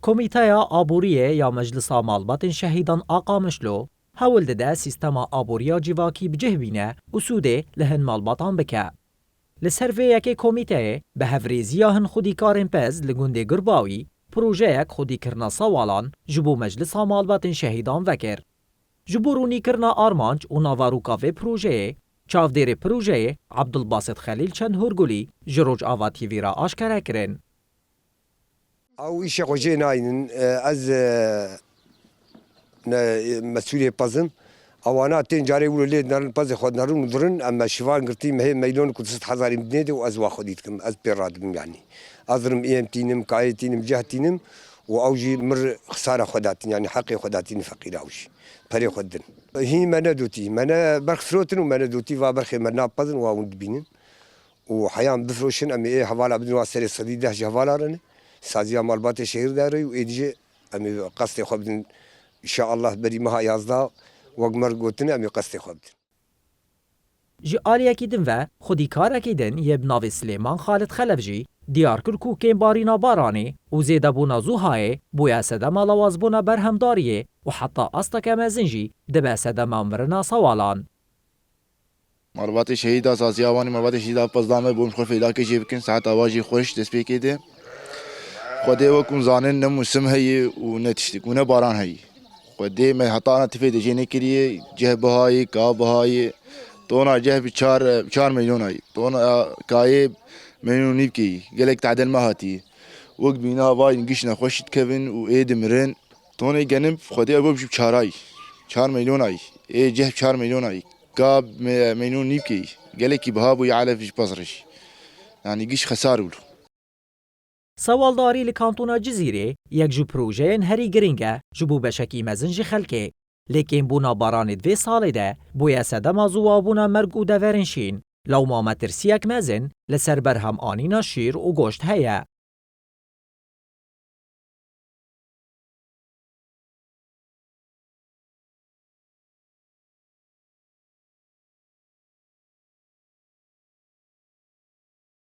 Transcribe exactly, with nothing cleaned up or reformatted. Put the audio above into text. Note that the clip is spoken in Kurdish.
Komîteya Aboriyê ya Meclisa Malbatên Şehîdan a Qamişlo hewl dide sîstema aboriya civakî bi cih bîne û sûdê li hin malbatan bike. Li ser vê yekê komîteyê bi hevrêziya hin xwedîkarên pez li gundê Gurbawî projeyek xwedîkirina sewalan ji bo Meclisa Malbatên Şehîdan vekir. Ji bo rûnîkirina armanc û naveroka vê projeyê, çavdêrê projeyê Abdulbasit Xelîl çend hûrgulî ji Rojava T V re aşkere kirin. Ew îşê xwe jê nayînin. E, ez, e, ne, e, mesûlê pez im. Ewana tên carê wilo lê dinerin, pezê xwe dinerin û dirin. Em me şivan girtî, me hê meylon ku du sed hezarî min dinê de û ez wa xwedî dikim. Ez pê radibim yanî. Ez dirim ê em tînim, kayê tînim, ceh tînim û ew jî mir xisara xwe datîn, yanî heqê xwe datîn feqîra ew jî. Perê xwe didin. Hîn me nedotî. Me ne berx firotin û me nedotî va berxê me napezin û ew dibînin. û heyan bifroşin, em ê hevala bidin wa serê sedî deh ji hevala re ne. Saziya malbatê şehîr de re û êdî jî em ê qestê xwe bidin. Înşaallah berî meha yazdeh wek me re gotine em ê qestê xwe bidin. Ji aliyekî din ve xwedîkarekî din yê bi navê Silêman Xalid Xelef jî diyar kir ku kêmbarîna baranê û zêdebûna zûhayê bûye sedema lawazbûna berhemdariyê û heta asteke mezin jî dibe sedema mirina sewalan. Malbatê şehîda, saziya wan ê malbatê şehîda pez da me bûm xwe fêlakê jê bikin, saet awa jî xweş dest pê kê de. Xwedê wek hûn zanin ne mûsim heye û ne tiştik û ne baran heye. Xwedê me heta ana tifê de jê nekiriye, ceh bihayê, ka bihayê. Tona ceh bi çar, çar milyon ayê. Tona kayê milyon û nîvkeyî. Gelek tadel me hatiye. Wek bîna vayîn giş nexweş dikevin û ê dimirin. Tonê genim Xwedê ev bû jî çarayî. Çar milyon ayî. Ê ceh çar milyon ayî. Ka me-, milyon nîvkeyî. Gelekî biha bû ya elef ji pez re jî. Yanî giş xesar bû. Sewaldarî li kantona Cizîrê yek ji projeyên herî girîng e ji bo beşekî mezin ji xelkê. Lê kêmbûna baranê di vê salê de bûye sedema ziwabûna merg û deverên şîn. Lewma metirsiyek mezin li ser berhem anîna şîr û goşt heye.